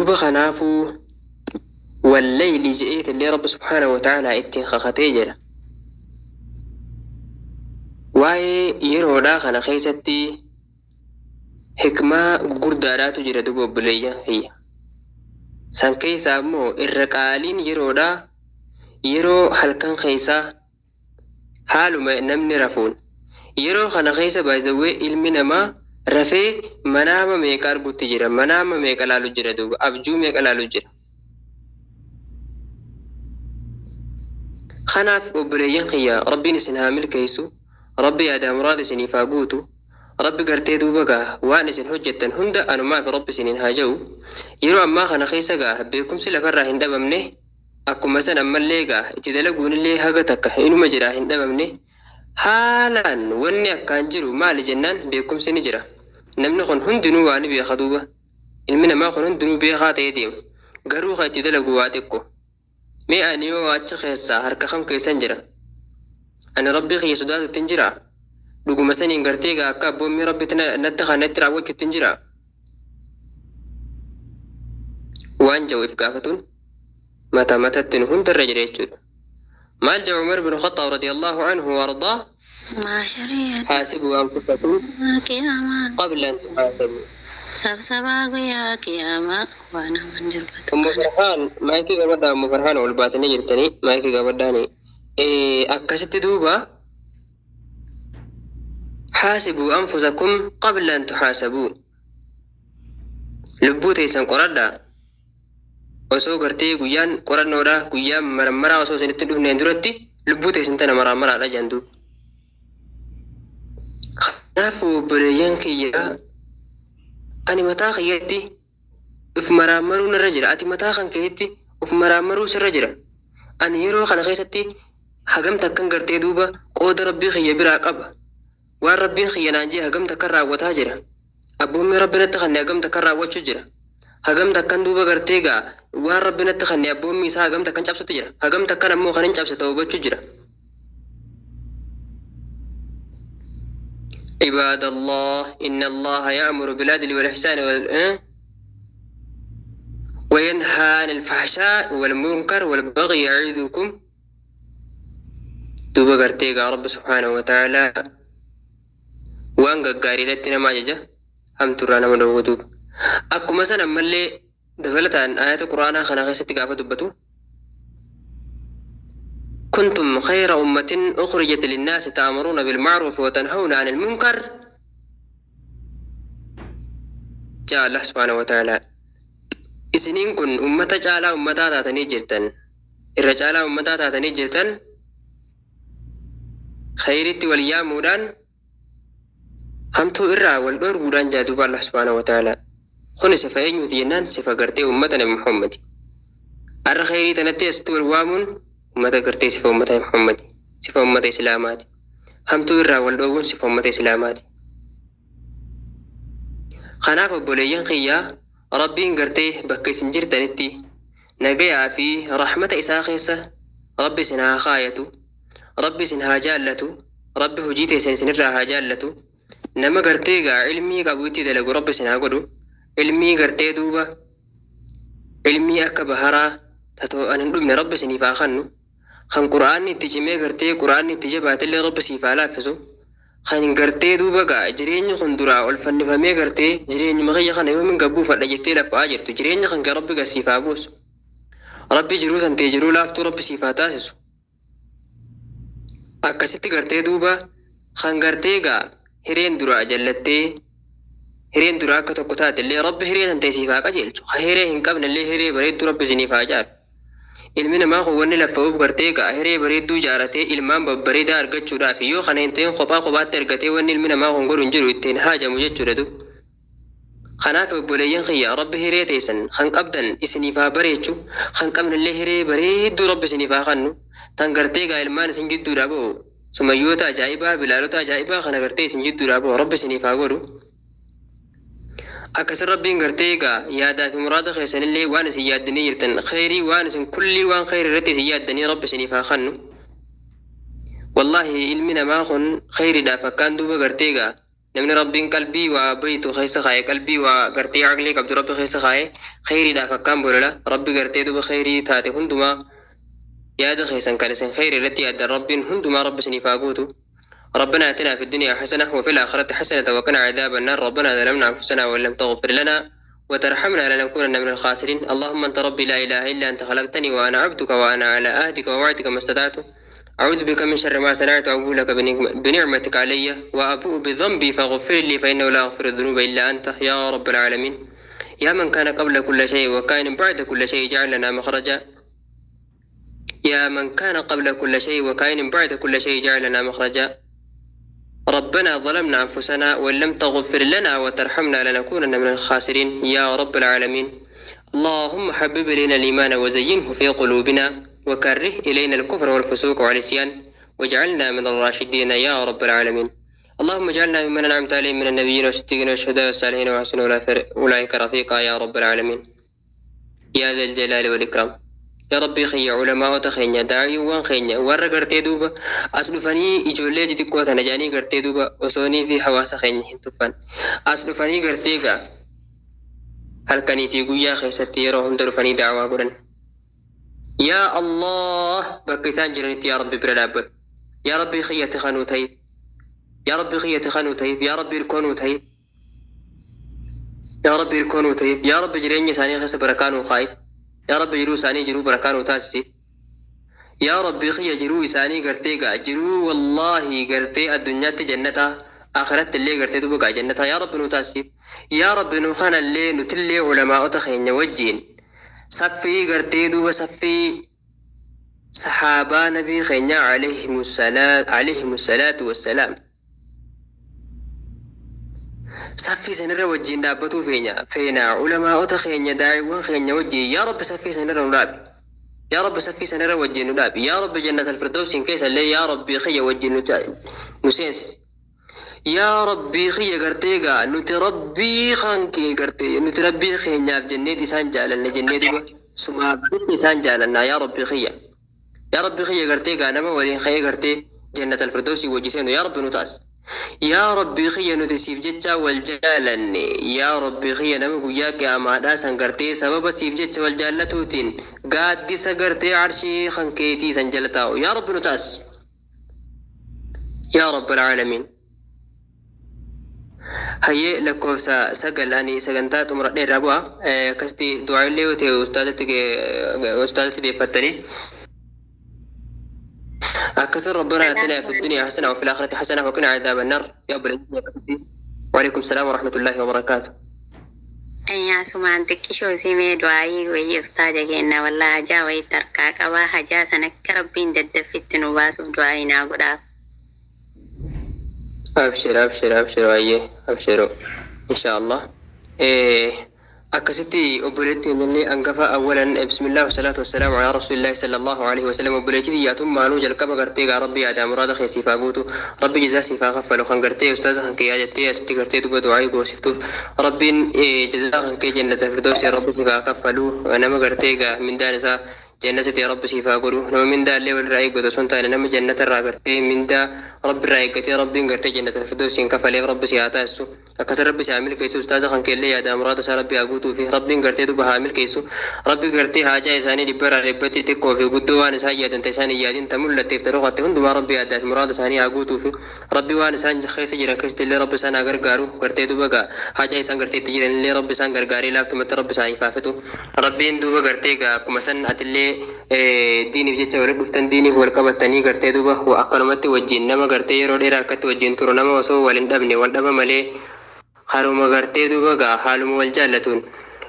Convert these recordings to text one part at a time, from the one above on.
Duuba kanaafuu walleyli je'eetillee Rabbi subhaanahu wa ta'aalaa ittiin kakatee jira. Waa'ee yeroodhaa kana keessatti hikmaa gugurdaadhaatu jira duuba obboleeyyan kiyya. San keessaa immoo irra qaaliin yeroodhaa yeroo halkan keessaa haaluma namni rafuun yeroo kana keessa baay'izawwee ilmi namaa rafee manaama meeqa argutti jira, manaama meeqa laalu jira duuba, abjuu meeqa laalu jira. Kanaaf obboleeyyan kiyya, Rabbiin isin haa milkeessu, Rabbi yaadaa muraada isiniif haa guutu, Rabbi gartee duuba gaa waan isin hojjettan hunda anumaaf Rabbi isiniin haa ja'u. Yeroo ammaa kana keessa gaa beekumsi lafarraa hin dhabamne, akkuma san ammallee gaa itti dalaguunillee haga takka inuma jira hin dhabamne. Haalaan wanni akkaan jiru maali jennaan, beekumsi ni jira. Namni kun hundinuu waa ni beeka duuba. Ilmi namaa kun hundinuu beekaa ta'ee deema. Garuu kan itti dalagu waa xiqqo. Mee ani yoo achi keessaa harka kam keessan jira? Ani Rabbii kiyya sodaatutti hin jiraa? Dhuguma saniin gartee gaa akka abboommii Rabbitti natti kanatti raawwachuutti hin jiraa? Waan ja'u if gaafatuun mata matatti nu hundarra jira jechuudha. Maal jedha Umar bin Khattaab radiyallahu anhu wa ardaa? Maashariyaa حاسبوا أنفسكم qiyaamaa قبل أن تحاسبوا. Sabsabaa guyyaa qiyaamaa waan hamaan darbatu. Ummu Farhaan, maayikii qabadhaa. Ummu Farhaan, ol baatanii jirtanii maayikii qabadhaani. Akkasitti duuba حاسبوا أنفسكم قبل أن تحاسبوا, lubbuu teessan qoradhaa osoo gartee guyyaan qorannoodhaa, guyyaan marammaraa osoo isinitti dhufneen duratti lubbuu teessan tana marammaraadha jedhan duuba. Kanaafuu obboleeyyan kiyya, ani mataa kiyyatti uf maraammaruu narra jira. Ati mataa kan keetti uf maraammaruu sirra jira. Ani yeroo kana keessatti hagam takkan gartee duuba qooda Rabbii kiyya biraa qaba? Waan Rabbiin kiyya naan jee hagam takkan raawwataa jira? Abboommii Rabbi natti kanne hagam takkan raawwachuu jira? Hagam takkan duuba gartee gaa waan Rabbi natti kanne, abboommii isaa hagam takkan cabsutu jira? Hagam takkan ammoo kan hin cabse ta'uu hubachuu jira? عباد الله، إن الله يأمر بالعدل والإحسان وينهى عن الفحشاء والمنكر والبغي يعظكم. Duuba gartee gaa Rabbi subhaanahu wa ta'aalaa waan gaggaariidhatti nama ajaja, hamtuurraa nama dhowwa duuba. Akkuma san ammallee dabalataan ayata Quraanaa kana keessatti gaafa dubbatu, كنتم خير أمة أخرجت للناس تأمرون بالمعروف وتنهون عن المنكر. جاء الله سبحانه وتعالى isiniin kun ummata caalaa ummataa taatanii jirtan, irra caalaa ummataa taatanii jirtan, khayritti wal yaamuudhaan, hamtuu irraa wal dhoorguudhaan jaa duuba Allah subhaanahu wa ta'ala. Kuni sifa eenyuti jennaan, sifa gartee ummata Nabi Muhammadi. Har'a khayrii tanatti asitti wal waamuun ummata gartee sifa ummata Muhammadi, sifa ummata Islaamaati. Hamtuu irraa wal dhoowwuun sifa ummata Islaamaati. Kanaaf obboleeyyan kiyyaa, Rabbiin gartee bakka isin jirtanitti nagayaa fi rahmata isaa keessa Rabbi isin haa kaayatu, Rabbi isin haa jaallatu, Rabbi hojii teessan isinirraa haa jaallatu. Nama gartee gaa ilmii qabu itti dalagu Rabbi isin haa godhu. Ilmii gartee duuba ilmii akka baharaa tatoo'an hin dhumne Rabbi isiniif haa kennu. Kan Qura'aanni itti cimee gartee Qura'aanni itti jabaatellee Rabbi siif haa laaffisu. Kan gartee duuba gaa jireenyi kun duraa ol fannifamee gartee jireenyuma kiyya kana yoomin gabbuufadha jettee lafa'aa jirtu, jireenya kan kee Rabbi gad siif haa buusu. Rabbi jiruu tantee jiruu laaftuu Rabbi siif haa taasisu. Akkasitti gartee duuba kan gartee gaa hireen duraa jallattee, hireen duraa akka tokko taate illee, Rabbi hiree tantee siif haa qajeelchu. Ha hiree hin qabne illee hiree bareedduu Rabbi isiniif haa jaaru. Ilmi namaa kun wanni laffa'uuf gartee gaa hiree bareedduu jaaratee ilmaan babbareedaa argachuudhaaf. Yoo kana hin ta'in kophaa kophaatti argatee wanni ilmi namaa kun godhu hin jiru, ittiin haajamu jechuudha du. Kanaaf obboleeyyan kiyya, Rabbi hiree teessan kan qabdan isiniif haa bareechu, kan qabnellee hiree bareedduu Rabbi isiniif haa kennu. Tan gartee gaa ilmaan isin jidduudhaa ba'u Sumayyoota ajaa'ibaa, Bilaalota ajaa'ibaa kana gartee isin jidduudhaa ba'u Rabbi isiniif haa godhu. Akkasin Rabbiin gartee egaa yaadaa fi muraada keessanillee, waan isin yaaddanii jirtan khayrii, waan isin kullii waan khayrii irratti isin yaaddanii, Rabbi isiniif haa kennu. Wallaahi, ilmi namaa kun khayriidhaaf akkaan duuba gartee egaa namni Rabbiin qalbii waa baytu keessa kaaye, qalbii waa gartee aqlii qabdu Rabbi keessa kaaye, Khayriidhaaf akkaan bolola. Rabbi gartee duba khayrii taate hundumaa yaada keessan kan isin khayrii irratti yaaddan Rabbiin hundumaa Rabbi isiniif haa guutu. ربنا آتنا في الدنيا حسنة وفي الآخرة حسنة وقنا عذاب النار. ربنا ظلمنا أنفسنا وإن لم تغفر لنا وترحمنا لنكونن من الخاسرين. اللهم أنت ربي لا إله إلا أنت، خلقتني وأنا عبدك وأنا على عهدك ووعدك ما استطعت، أعوذ بك من شر ما صنعت، أبوء لك بنعمتك علي وأبوء بذنبي فاغفر لي فإنه لا يغفر الذنوب إلا أنت يا رب العالمين. يا من كان قبل كل شيء وكان بعد كل شيء اجعل لنا مخرجا. يا من كان قبل كل شيء وكائن بعد كل شيء اجعل لنا مخرجا. ربنا ظلمنا أنفسنا وإن لم تغفر لنا وترحمنا لنكونن من الخاسرين يا رب العالمين. اللهم حبب إلينا الإيمان وزينه في قلوبنا وكره إلينا الكفر والفسوق والعصيان واجعلنا من الراشدين يا رب العالمين. اللهم اجعلنا ممن أنعمت عليهم من النبيين والصديقين والشهداء والصالحين وحسن أولئك رفيقا يا رب العالمين يا ذا الجلال والإكرام. Yaa Rabbii kiyya, ulamaa'ota keenya, daa'iiwwan keenya, warra gartee duuba as dhufanii ijoollee xixiqqoo tana jedhanii gartee duuba osoonii fi hawaasa keenya hin tuffan as dhufanii gartee gaa halkanii fi guyyaa keessatti yeroo hunda dhufanii daawaa godhan. Yaa Allah, bakka isaan jiranitti yaa Rabbi bira dhaabbadhu. Yaa Rabbii kiyya, tikanuu ta'iif. Yaa Rabbii kiyya, tikanuu ta'iif. Yaa Rabbi, irkoonuu ta'iif. Yaa Rabbi, irkoonuu ta'iif. Yaa Rabbi, jireenya isaanii keessa barakaa nuu kaa'iif. Yaa Rabbi, jiruu isaanii jiruu barakaa nuu taasisiif. Yaa Rabbi kiyya, jiruu isaanii gartee gaa jiruu wallaahi gartee addunyaatti jannataa, akhiratti illee gartee duba gaa jannataa yaa Rabbi nuu taasisiif. Yaa Rabbi, nu kanallee nutillee ulamaa'ota keenya wajjiin saffii gartee duuba saffii sahaabaa nabii keenya alayhimu salaatu wassalaam saffii sanirra wajjiin dhaabbatuu feenya feena ulamaa'ota keenya, daa'iwwan keenya wajjiin. Yaa Rabbi, saffii sanirra nu dhaabi. Yaa Rabbi, saffii sanirra wajjiin nu dhaabi. Yaa Rabbi, jannat alfirdawsiin keessa illee yaa Rabbi kiyya wajjiin nu seensisi. Yaa Rabbii kiyya, gartee gaa nuti Rabbii kan kee gartee nuti Rabbii keenyaaf jenneet isaan jaalanne jennee duba sumaaf jecha isaan jaalannaa. Yaa Rabbii kiyya, yaa Rabbii kiyya, gartee gaa nama waliin ka'ee gartee jannat alfirdawsii wajji seenu yaa Rabbi nu taas. Yaa Rabbii kiyya, nuti siif jecha wal jaalanne. Yaa Rabbii kiyya, nama guyyaa qiyaamaadhaa san gartee sababa siif jecha wal jaallatuutiin gaaddisa gartee arshii kan keetii san jala taa'u yaa Rabbi nu taas yaa Rabbal Aalamiin. Hayyee, lakkoofsa 9 ani sagantaa xumuradhee irraa bu'a. Akkasitti du'aa illee yoo ta'e ustaazatti deeffattanii. Akkasii ربنا آتنا في الدنيا حسنة وفي الآخرة حسنة وقنا عذاب النار يا رب العالمين. وعليكم السلام ورحمة الله وبركاته. Ayyaa, sumaan xiqqishoo simee du'aayii wayii ustaaja kenna. Wallaa hajaa wayii tarkaa qabaa, hajaa sana akka Rabbiin daddaffitti nu baasuuf du'aayii naa godhaaf. أبشر أبشر أبشر, wayyee أبشروا إن شاء الله. Akkasitti obboleettii illee angafa. أولا بسم الله والصلاة والسلام على رسول الله صلى الله عليه وسلم. Obboleettii biyyaatun maaluu jalqaba gartee gaa Rabbi yaadaa muraada kee siif haa guutu, Rabbi jazaa siif haa kaffalu. Kan gartee ustaaza kan kee yaajattee asitti gartee duba du'aayii goosiftuuf Rabbiin jazaa kan kee jannata firdawsi Rabbi siif haa kaffalu. Nama gartee gaa mindaan isaa jannata ta'e Rabbi siif haa godhu. Nama mindaa illee walirraa eeggatu osoo hin taane, nama jannata irraa gartee mindaa Rabbi irraa eeggatee Rabbiin gartee jannata firdawsiin kafaleef Rabbi si haa taasisu. Akkasa Rabbi si haa milkeessu. Ustaaza kan keellee yaada muraada isaa Rabbi haa guutuu fi Rabbiin gartee duba haa milkeessu. Rabbi gartee haajaa isaanii dhibbarraa dhibbatti, xiqqoo fi guddoo, waan isaan yaadan, ta isaan hin yaadin, ta mul'atteef ta dhokatte hundumaa Rabbi yaaddaa fi muraada isaanii haa guutuu fi Rabbi waan isaan keessa jiran keessatti illee Rabbi isaan haa gargaaru. Gartee duba gaa haajaa isaan gartee itti jiran illee Rabbi isaan gargaaree laaftumatti Rabbi isaaniif haa fixu. Rabbiin duuba gartee gaa akkuma san atillee diiniif jecha walitti dhuftan, diiniif wal qabatanii gartee duuba akkanumatti wajjin nama gartee yeroo dheeraa akkatti wajjin turu, nama osoo wal hin dhabne wal dhaba malee haruma gartee duuba gaa haaluma wal jaallatuun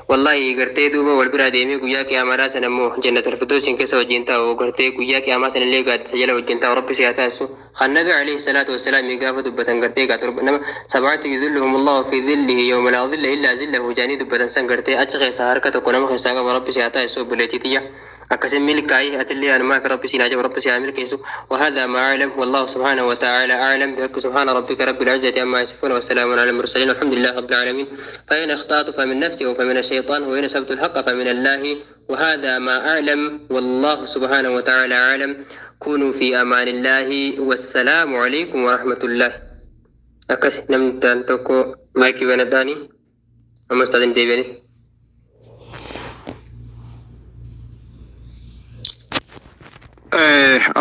wallahi gartee duuba wal biraa deemee guyyaa qiyaamaadhaa sana immoo jannata firdawsiin keessa wajjin taa'u, gartee guyyaa qiyaamaa sana illee gaaddisa jala wajjin taa'u Rabbi si haa taasisu. Kan Nabi alayhi salaatu wassalaam gaafa dubbatan gartee gaa torba nama سبعة يظلهم الله في ظله يوم لا ظل إلا ظله jaanii dubbatan san gartee achi keessaa harka tokko nama keessaa qaba Rabbi si haa taasisu. Obboleettii tiyya, akkasin milkaa'ii atillee anumaa fi Rabbi siin haa jedhu, Rabbi si haa milkeessu. وهذا ما أعلم والله سبحانه وتعالى أعلم. بحق سبحان ربك رب العزة عما يصفون وسلام على المرسلين والحمد لله رب العالمين. فإن أخطأت فمن نفسي وفمن الشيطان، وإن أصبت الحق فمن الله. وهذا ما أعلم والله سبحانه وتعالى أعلم. كونوا في أمان الله والسلام عليكم ورحمة الله. Akkas namni tokko maayikii banadhaanii amma ustaadin deebi'anii.